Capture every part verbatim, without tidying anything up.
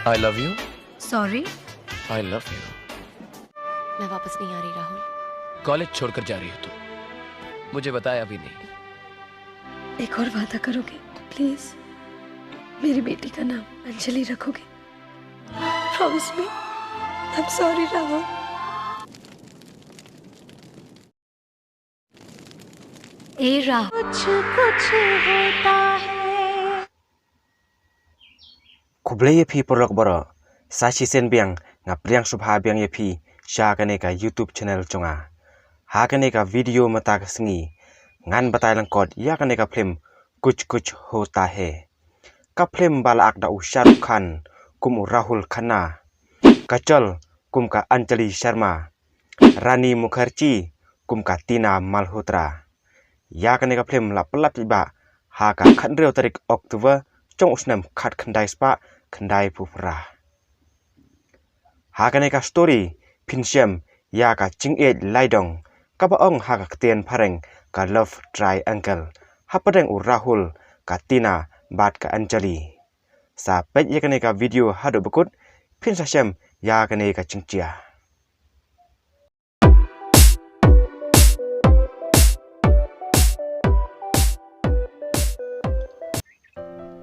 I love you. Sorry. I love you. मैं वापस नहीं आ रही राहुल। कॉलेज छोड़कर जा रही हो तुम? मुझे बताया भी नहीं। एक और वादा करोगे प्लीज? मेरी बेटी का नाम अंजलि रखोगे? Promise me. I am sorry Rahul. ए राहुल। कुछ कुछ होता है। Khublei ïa phi paralok baroh. Sa shisien biang nga pdiang sngewbha biang ïa phi sha kane ka YouTube channel jong nga. Ha kane ka video mynta ka sngi ngan batai lyngkot ïa kane ka phlim Kuch Kuch Hota Hai. Ka phlim ba la ak da u Shah Rukh Khan kum u Rahul Khanna, Kajol kum ka Anjali Sharma, Rani Mukherjee kum ka Tina Malhotra. Ïa kane ka phlim la pynlap paidbah ha ka khathynriew tarik October jong u snem khatkhyndai spah khyndaiphew phra. Ha kane ka story phin shem ïa ka jingïeit laidong kaba ong ha ka ktien phareng ka love triangle hapdeng u Rahul, ka Tina bad ka Anjali. Sa peit ïa kane ka video haduh ba kut phin sa shem ïa kane ka jingjia.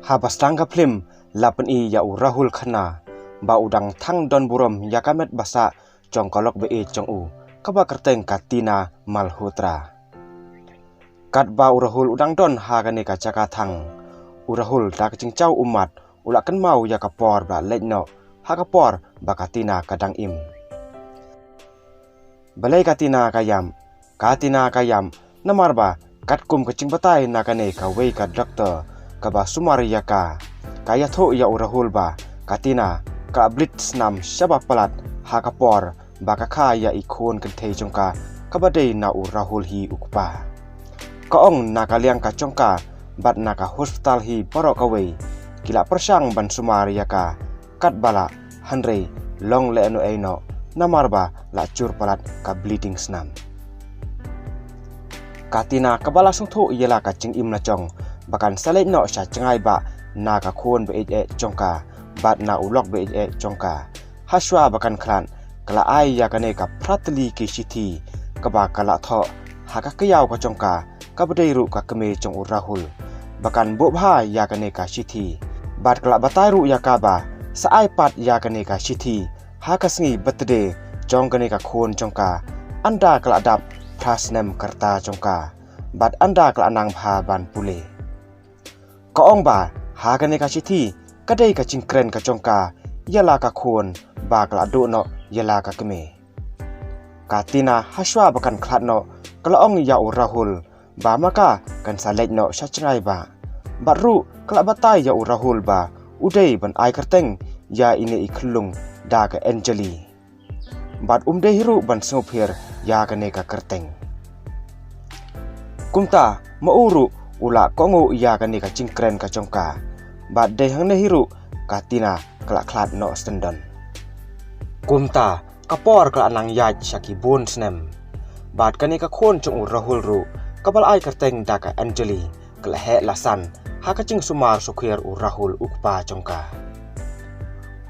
Haba sdang ka phlim la pyni ïa u Rahul Khanna ba u dang thang don burom ïa ka met ba sah jong ka lok ba ïeit jong u kaba kyrteng ka Tina Malhotra. Katba u Rahul u dang don ha kane ka jaka thang, u Rahul da ka jingjaw ummat u la kynmaw ïa ka por ba la leit noh ha ka por ba ka Tina ka dang im. Balei ka Tina ka ïam? Ka Tina ka ïam namar ba katkum ka jingbatai na kane kawei ka doktor kaba sumar ïa ka, ka ïathuh ïa u Rahul ba ka Tina ka bleed snam shaba palat ha ka por ba ka kha ïa i khun kynthei jong ka kaba dei na u Rahul hi u kpa. Ka ong na ka liang ka jong ka bad na ka hospital hi baroh kawei ki la pyrshang ban sumar ïa ka katba lah, hynrei long lehnohei noh namar ba la jur palat ka bleeding snam. Ka Tina kaba la sngewthuh ïa la ka jingim la jong ba kan sa leit noh sha jngai ba na ka khun ba ïeit eh jong ka bad na u lok ba ïeit eh jong ka. Hashwa ba kan khlad ka la ai ïa kane ka phra tylli ki shithi kaba ka la thoh ha ka kyiaw ka jong ka kaba dei ruh ka kmie jong u Rahul ba kan buh bha ïa kane ka shithi. Bad ka la batai ruh ïa ka ba sa ai pat ïa kane ka shithi ha ka sngi birthday jong kane ka khun jong ka ynda ka la dap phra snem ka rta jong ka bad ynda ka la nang bha ban pule. Ka ong ba ha kane ka shithi ka dei ka jingkren ka jong ka ïa la ka khun ba ka la duh noh ïa la ka kmie. Ka Tina hashwa ba kan khlad noh ka la ong ïa u Rahul ba ma ka kan sa leit noh sha jngai ba. Bad ruh ka la batai ïa u Rahul ba u dei ban ai kyrteng ïa ine i khyllung da ka Anjali. Bad um dei hi ruh ban sngewpher ïa kane ka kyrteng. Kumta ma u ruh u la kohnguh ïa kane ka jingkren ka jong ka. Bad dei hangne hi ruh ka Tina ka la khlad noh syndon. Kumta ka por ka la nang ïaid sha ki bun snem. Bad kane ka khun jong u Rahul ruh kaba la ai kyrteng da ka Anjali ka la heh la san ha ka jingsumar sukher u Rahul u kpa jong ka.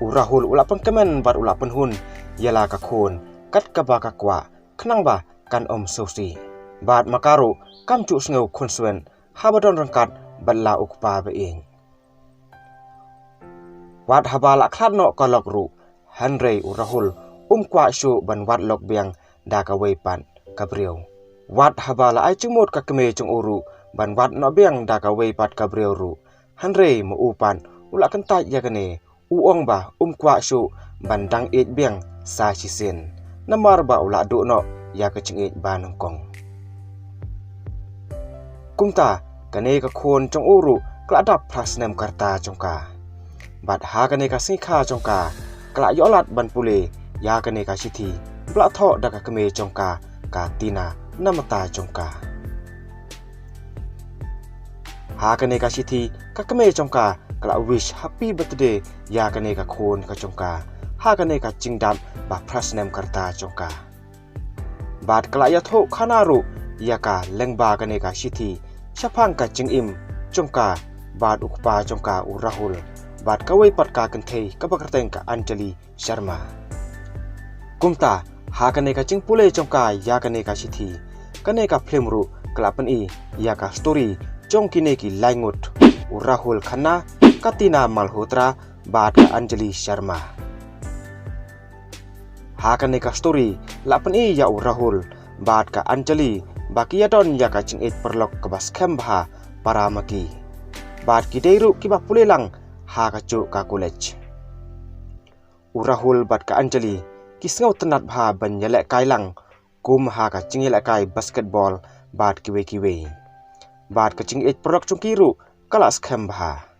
U Rahul u la pynkmen bad u la pynhun ïa la ka khun kat kaba ka kwah khnang ba kan ym sngewsih. Bad ma ka ruh kam ju sngew khunswet haba don ryngkat bad la u kpa ba ïeit. Wat haba la khlad noh ka lok ruh hynrei u Rahul um kwah shuh ban wad lok biang da kawei pat ka briew. Wat haba la ai jingmut ka kmie jong u ruh ban wad noh biang da kawei pat ka briew ruh hynrei ma u pat u la kyntait ïa kane. U ong ba um kwah shuh ban dang ïeit biang sa shisien namar ba u la duh noh ïa ka jingïeit ba nyngkong. Kumta kane ka khun jong u ruh ka la dap phra snem ka rta jong ka. Bad ha kane ka sngikha jong ka ka la ïoh lad ban pule ïa kane ka shithi ba la thoh da ka kmie jong ka ka Tina na bynta jong ka. Ha kane ka shithi ka kmie jong ka ka la wish happy birthday ïa kane ka khun ka jong ka ha kane ka jingdap ba phra snem ka rta jong ka. Bad ka la ïathuh khana ruh ïa ka lyngba kane ka shithi shaphang ka jingim jong ka bad u kpa jong ka u Rahul bad kawei pat ka kynthei kaba kyrteng ka Anjali Sharma. Kumta, ha kane ka jingpule jong ka ïa kane ka shithi, kane ka film ruh ka la pyni ïa ka story jong kine ki lai ngut, u Rahul Khanna, Katina Malhotra bad ka Anjali Sharma. Ha kane ka story la pyni ïa u Rahul bad ka Anjali ba ki ïa don ïa ka jingïeit paralok kaba skhem bha para ma ki. Bad ki dei ruh kiba pule lang ha kajuh ka college. U Rahul bad ka Anjali ki sngewtynnat bha ban ïalehkai lang kum ha ka jingïalehkai basketball bad kiwei kiwei. Bad ka jingïeit paralok jong ki ruh ka la skhem bha.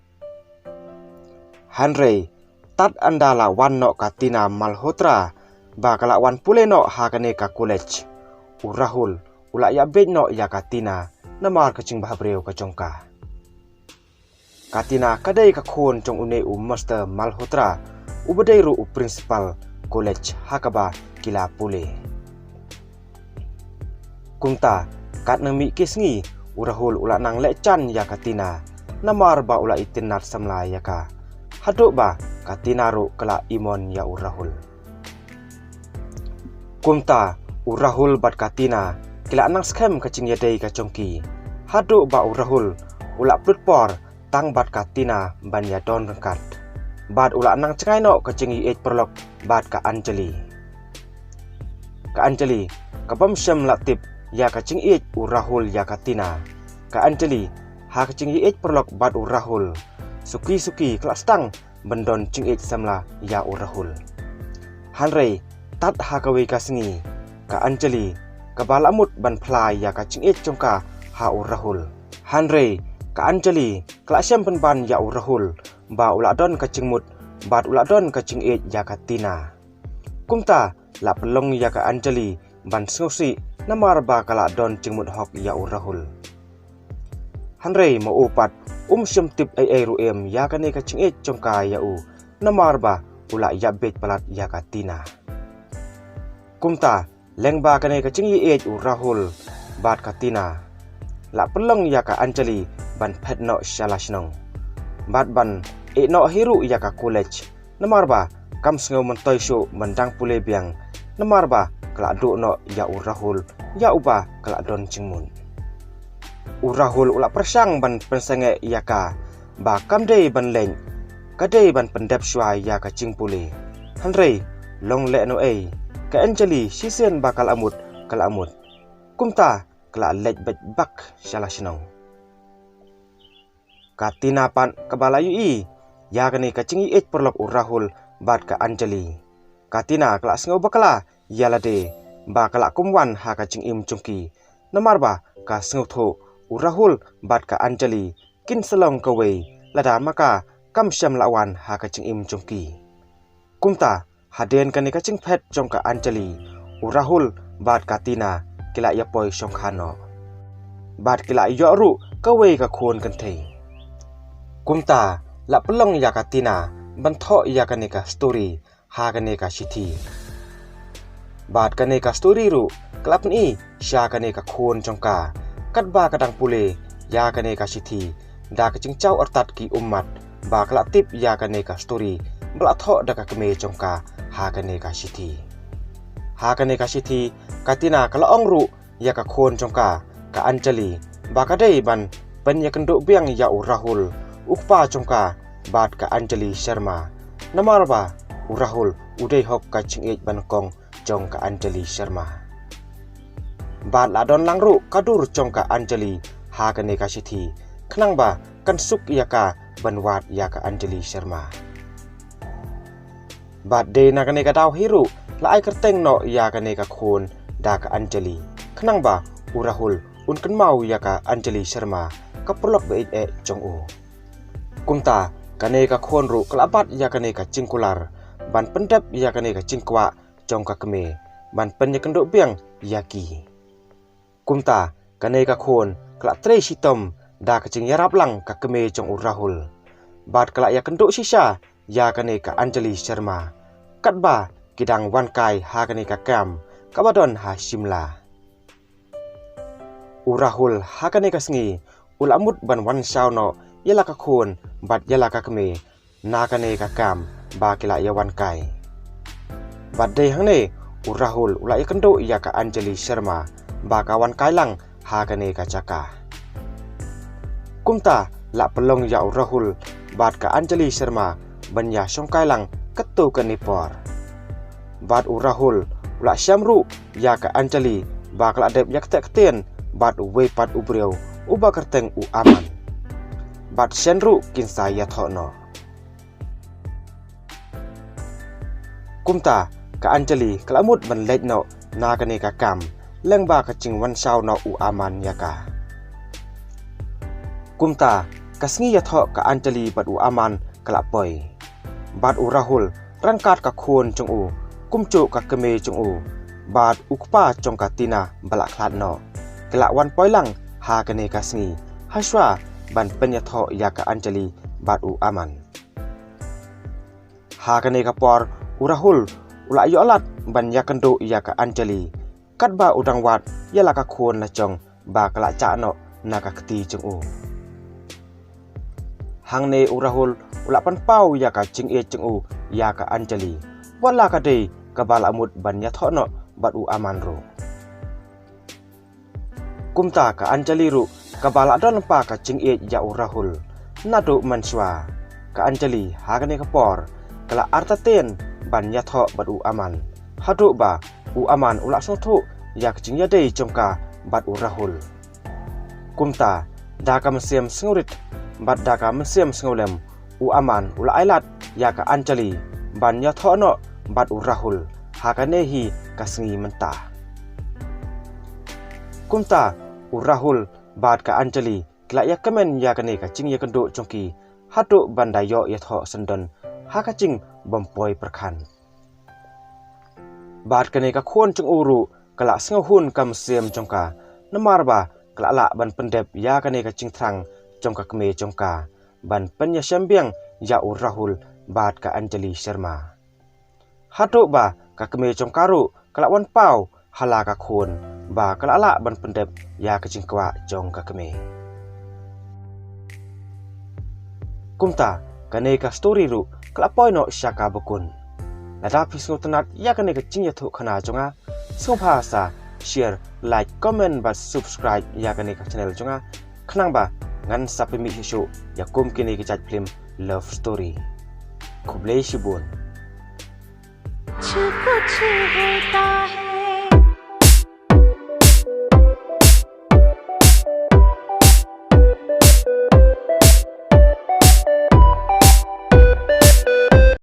Hynrei, tad ynda la wan noh ka Tina Malhotra, ba ka la wan pule noh ha kane ka college, u Rahul u la ïa beit noh ïa ka Tina namar ka jingbhabriew ka jong ka. Ka Tina ka dei ka khun jong une u Mister Malhotra, uba dei ruh u principal college ha kaba ki la pule. Kumta, katba nang mih ki sngi, u Rahul u la nang leh jan ïa ka Tina, namar ba u la itynnat samla ïa ka. Haduh ba ka Tina ruh ka la imon ïa u Rahul. Kumta, u Rahul bad ka Tina ki la nang skhem ka jingïadei ka jong ki. Haduh ba u Rahul u la pynlut por tang bad ka Tina ban ïa don ryngkat. Bad u la nang jngai noh ka jingïeit paralok bad ka Anjali. Ka Anjali, ka bym shym la tip ïa ka jingïeit u Rahul ïa ka Tina. Ka Anjali, ha ka jingïeit paralok bad u Rahul, suki suki ka la sdang ban don jingïeit samla ïa u Rahul. Hynrei, tad ha kawei ka sngi, ka Anjali, kaba la mut ban phla ïa ka jingïeit jong ka ha u Rahul. Hynrei, ka Anjali ka la shem pynban ïa u Rahul ba u la don ka jingmut bad u la don ka jingïeit ïa ka Tina. Kumta, la pynlong ïa ka Anjali ban sngewsih namar ba ka la don jingmut hok ïa u Rahul. Hynrei ma u pat, um shym tip ei ei ruh em ïa kane ka jingïeit jong ka ïa u, namar ba u la ïa beit palat ïa ka Tina. Kumta, lyngba kane ka jingïeit u Rahul bad ka Tina, la pynlong ïa ka Anjali ban phet noh sha la shnong bad ban ïeh noh hi ruh ïa ka college, namar ba kam sngew myntoi shuh ban dang pule biang, namar ba ka la duh noh ïa u Rahul, ïa uba ka la don jingmut. U Rahul u la pyrshang ban pynsangeh ïa ka ba kam dei ban leit, ka dei ban pyndep shuwa ïa ka jingpule. Hynrei, long lehnohei, ka Anjali shisien ba ka la mut, ka la mut. Kumta, ka la leit beit bak sha la shnong. Ka Tina pat kaba la ïohi ïa kane ka jingïeit paralok u Rahul bad ka Anjali, ka Tina ka la sngew bakla ïa lade ba ka la kum wan ha ka jingim jong ki, namar ba ka sngewthuh u Rahul bad ka Anjali kin sa long kawei, lada ma ka kam shym la wan ha ka jingim jong ki. Kumta, hadien kane ka jingphet jong ka Anjali, u Rahul bad ka Tina ki la ïa poi shongkha noh. Bad ki la ïoh ruh kawei ka khun kynthei. Kumta, la pynlong ïa ka Tina ban thoh ïa kane ka story ha kane ka shithi. Bad kane ka story ruh ka la pyni sha kane ka khun jong ka, katba ka dang pule ïa kane ka shithi, da ka jingjaw artat ki ummat ba ka la tip ïa kane ka story ba la thoh da ka kmie jong ka ha kane ka shithi. Ha kane ka shithi, ka Tina ka la ong ruh ïa ka khun jong ka, ka Anjali, ba ka dei ban pynïakynduh biang ïa u Rahul, u kpa jong ka bad ka Anjali Sharma, namar ba u Rahul u dei hok ka jingïeit ba nyngkong jong ka Anjali Sharma. Bad la don lang ruh ka dur jong ka Anjali ha kane ka shithi, khnang ba kan suk ïa ka ban wad ïa ka Anjali Sharma. Bad dei na kane ka daw hi ruh la ai kyrteng noh ïa kane ka khun da ka Anjali, khnang ba u Rahul un kynmaw ïa ka Anjali Sharma, ka paralok ba ïeit eh jong u. Kumta, kane ka khun ruh ka la bat ïa kane ka jingkular ban pyndep ïa kane ka jingkwah jong ka kmie ban pynïakynduh biang ïa ki. Kumta, kane ka khun ka la trei shitom da ka jingïarap lang ka kmie jong u Rahul. Bad ka la ïakynduh shisha ïa kane ka Anjali Sharma, katba ki dang wan kai ha kane ka camp kaba don ha Shimla. U Rahul ha kane ka sngi u la mut ban wan shaw noh ïa la ka khun bad ïa la ka kmie, na kane ka kam ba ki la ïa wan kai. Bad dei hangne u Rahul u la ïa kynduh ïa ka Anjali Sharma ba ka wan kai lang ha kane ka jaka. Kumta la pynlong ïa u Rahul bad ka Anjali Sharma ban ïa shong kai lang katto katne por. Bad u Rahul u la shem ruh ïa ka Anjali ba ka la dep ïa kata ka ktien bad uwei pat u briew uba kyrteng u Aman. Bad shen ruh kin sa ïathoh noh. Kumta ka Anjali ka la mut ban leit noh na kane ka kam lyngba ka jingwan shaw noh u Aman ïa ka. Kumta ka sngi ïathoh ka Anjali bad u Aman ka la poi. Bad u Rahul ryngkat ka khun jong u, kumjuh ka kmie jong u, bad u kpa jong ka Tina ba la khlad noh, ka la wan poi lang ha kane ka sngi, ha shuwa ban pynïathoh ïa ka Anjali bad u Aman. Ha kane ka por u Rahul u la ïoh lad ban ïa kynduh ïa ka Anjali, katba u dang wad ïa la ka khun la jong ba ka la jah noh na ka kti jong u. Hangne u Rahul u la pynpaw ïa ka jingïeit jong u ïa ka Anjali, wat la ka dei kaba la mut ban ïathoh noh bad u Aman ruh. Kumta ka Anjali ruh kaba la don lypa ka jingïeit ïa u Rahul. Naduh mynshuwa ka Anjali ha kane ka por ka la artatien ban ïathoh bad u Aman, haduh ba u Aman u la sngewthuh ïa ka jingïadei jong ka bad u Rahul. Kumta da ka mynsiem sngewrit bad da ka mynsiem sngewlem, u Aman u la ai lad ïa ka Anjali ban ïathoh noh bad u Rahul ha kane hi ka sngi mynta. Kumta u Rahul bad ka Anjali ki la ïa kmen ïa kane ka jingïakynduh jong ki haduh ban da ïoh ïathoh syndon ha ka jingbym poi pyrkhat. Bad kane ka khun jong u ruh ka la sngewhun ka mynsiem jong ka, namar ba ka la lah ban pyndep ïa kane ka jingthrang jong ka kmie jong ka ban pynïashem biang ïa u Rahul bad ka Anjali Sharma. Haduh ba ka kmie jong ka ruh ka la wan paw ha la ka khun ba ka la lah ban pyndep ïa ka jingkwah jong ka kmie. Kumta kane ka story ruh ka la poi noh sha kaba kut. Lada phi sngewtynnat ïa kane ka jingïathuhkhana jong nga, sngewbha sa share, like, comment bad subscribe ïa kane ka channel jong nga, khnang ba ngan sa pynmih shuh shuh ïa kum kine ki jait phlim love story. Khublei shibun. कुछ कुछ होता है।